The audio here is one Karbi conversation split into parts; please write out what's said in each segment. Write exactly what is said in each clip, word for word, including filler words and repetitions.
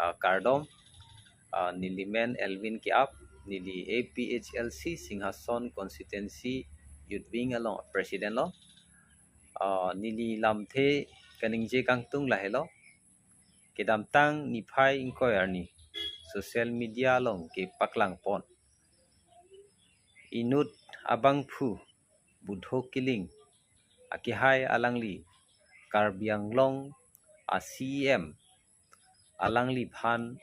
Ah, kardom, ah, neli men Elvin Keap, neli A P H L C Singhason Constituency Youth Wing along President lo. Ah, neli lamthe kaningje kangtung lahelo. Kedamtang niphai ingkoi arni social media along kepaklang pon. Inut abangphu Budho Killing akehai alangli Karbi Anglong a C E M alangliphan,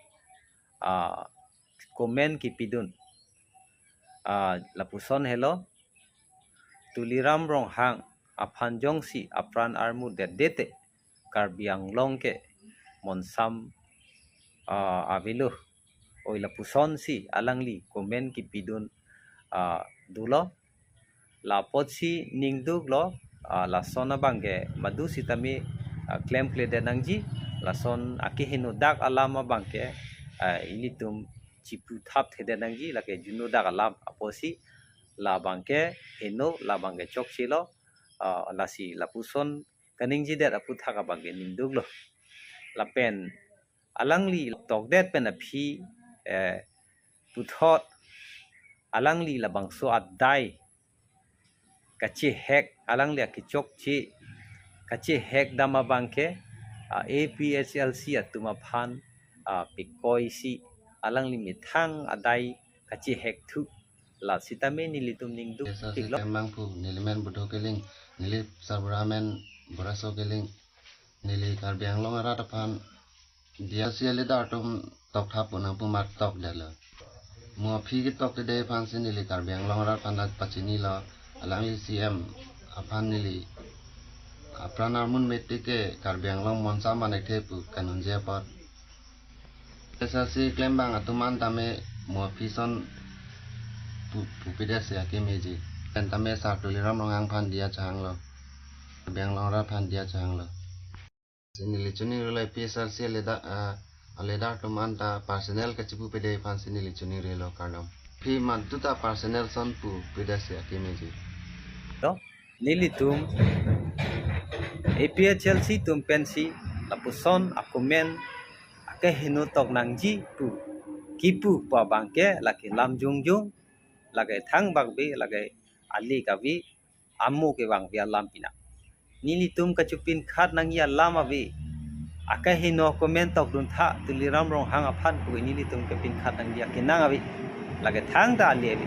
ah, comment kepidun. Ah, lapuson helo, Tuliram Ronghang aphan jongsi apran armu detdete Karbi Anglong ke monsam, ah, avelo. Oi lapusonsi alangli comment kepidun, ah, dolo. La apotsi ningduklo, ah, lason abangke madu sitame, ah, klemkledet nangji, lason akeheno dak alam abangke, ah, ilitum chiputhap thedet nangji, lake juno dak alam apotsi labangke heno, labangke chokchelo, ah, lasi lapuson kaningjedet aputhak abangke ningduklo. Lapen alangli tokdet pen aphi, eh, puthot alangli labangso adai kachehek, alangli akechokche kachehek dam abangke, ah, A P H L C atum aphan, ah, pekoisi alangli methang adai kachehek thu, la sitame nelitum ningduk Desa si piklo. Kemangphu, neli men Budho Killing, neli sarbura men Boraso Killing, neli Karbi Anglong arat aphan D R C leader atum tokthap pu nangpu mat tokdetlo. Mo aphi ketok kede aphansi neli Karbi Anglong arat aphan ta pachinilo, alangli C M aphan neli apran armun mete ke Karbi Anglong monsam anek the pu kaningje apot. Desa si klembang atum an tame mo aphi son pu, pupidetsi akemeji. Pen tame Sar Tuliram Ronghang aphan diya chahanglo. Karbi Anglong arat aphan diya chahanglo. Si neli chiningrilo A P H L C leader, ah, leader atum an ta personal kachipupide aphansi neli chiningrilo kardom. Aphi madu ta personal son pupidetsi akemeji. To, nelitum A P H L C atum pensi lapuson a-comment akeheno tok nangji pu kipu pu abangke lake lam jongjong, lake thangbak ave, lake ale kave, amo kevang ave alam pina. Nelitum kachipinkhat nangji alam ave. Akeheno comment tokdun tha Tuliram Ronghang aphan pu nelitum kepinkhat nangji akenang ave. Lake thangta ale ave.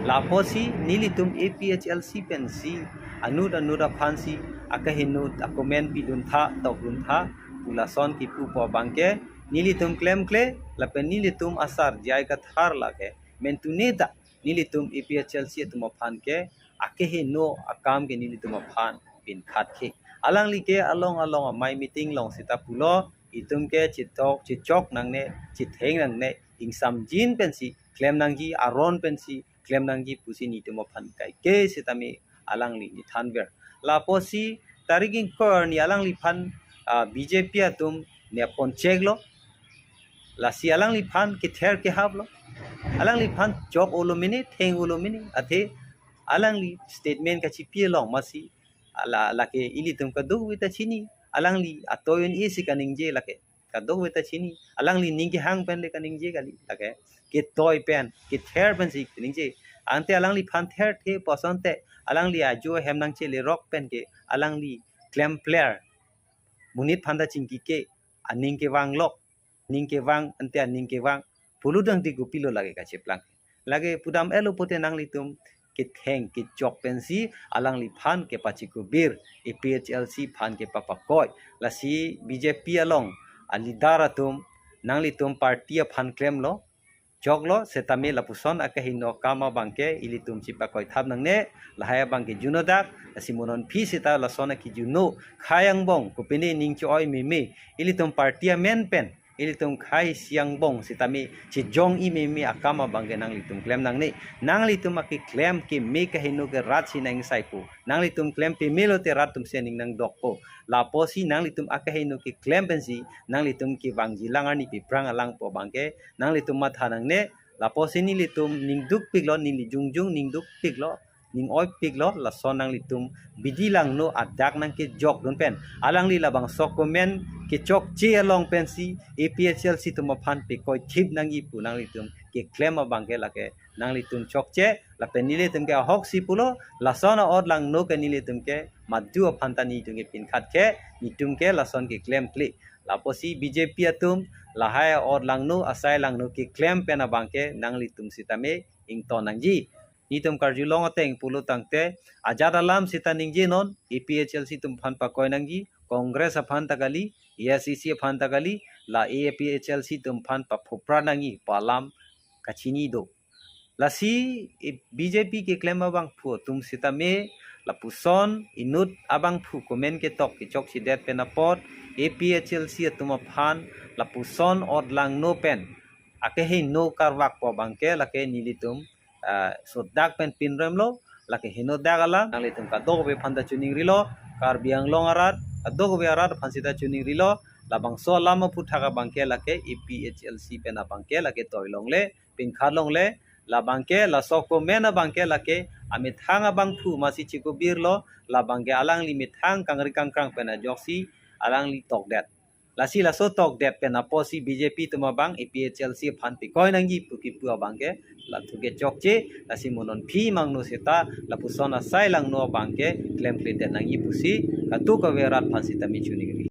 La apotsi nelitum A P H L C pensi anut anut aphansi akeheno a-comment pidun tha, tokdun tha pu lason kipu pu abangke nelitum klemkle lapen nelitum asar J I Kathar lake mentune ta nelitum A P H L C atum aphan ke akeheno akam ke nelitum aphan pinkhat ke. Alangli ke along along amei meeting along seta pulo, itum ke chitok chichok nangne, chitheng nangne, ingsamjin pensi klem nangji, aron pensi klem nangji pusi nelitum aphan kaike sitame alangli nethanver. La apotsi tarik ingkoi arni alangliphan, ah, B J P atum nepon cheklo. Lasi alangliphan kether kehaplo. Alangliphan chok olo mene, theng olo mene, athe alangli statement kachipi along masi, ala, lake ilitum kadokave ta chini, alangli atoi un-e si kaningje lake, kadokave ta chini, alangli ning kehang pen le kaningje kali, lake ketoi pen, kether pensi kaningje. Ante alangliphan therthe pu asonte, alangli ajo ahem nangchelerok pen ke, alangli klempler, monit aphan ta chingki ke, aning kevang lok, ning kevang, ante aning kevang, puludang di kopilo lake kacheplang. Lake pudam elo pute nanglitum ketheng kechok pensi alangliphan kepachikubir, A P H L C aphan kepapakoi. Lasi B J P along a-leader atum nanglitum party aphan klemlo, choklo, setame lapuson akeheno akam abangke ilitum chipakoi thap nangne, lahai abangke juno dak, lasi mo non aphi seta lason akejuno khei angbong, kopine ning cho-oi meme, ilitum party amen pen, ilitum khei isi angbong sitame chejong-i meme akam abangke nanglitum klem nangne. Nanglitum akeklem keme kaheno ke rat si nangsaipo. Nanglitum klem peme lote rat atum si aning nangdokpo. La apotsi nanglitum akeheno keklem pensi nanglitum kevangjilang arni piprang alang pu abangke nanglitum matha nangne. La apotsi nelitum ningduk piklo, neli jongjong ningduk piklo. ning oipiklo, lason nanglitum bidi langno adak nangkejokdun pen, alangli labangso comment kechokche along pensi A P H L C atum aphan pekoithip nangji pu nanglitum keklem abangke lake nanglitum chokche, lapen nelitum ke ahoksi pulo, lason a-ot langno ke nelitum ke madu aphan ta nelitum ke pinkhat ke, nelitum ke lason keklemkle. Lapusi B J P atum lahai a-ot langno, asai langno keklem pen abangke nanglitum sitame ington nangji. Nelitum karjulong ateng pulo tangte, ajat alam sita ningjenon, A P H L C atum aphan pakoi nangji, Congress aphan ta kali, A I C C aphan ta kali, la A P H L C atum aphan paphupra nangji pu alam kachini do. Lasi, eh, B J P keklem abangphu atum sitame, lapuson inut abangphu comment ketok kechokchedet pen apot, A P H L C atum aphan lapuson a-ot langno pen akehingno karvak pu abangke lake nelitum, ah, sodak pen pinremlo, lake hingno dak alam, nanglitum kadokave aphan ta chiningrilo, Karbi Anglong arat, kadokave arat aphan sita chiningrilo, labangso alam aphuthak abangke lake A P H L C pen abangke lake toi longle, pinkhat longle, labangke laso comment abangke lake amethang abangphu masi chikubirlo, labangke alangli methang kangri kangkrang pen ajoksi alangli tokdet. Lasi laso tokdet pen apotsi B J P atum abang A P H L C aphan pikoi nangji pu kipu abangke lathu ke chokche, lasi mo non phi mangno seta lapuson asai langno abangke klemkledet nangji pusi kadokave arat aphan sitame chiningri.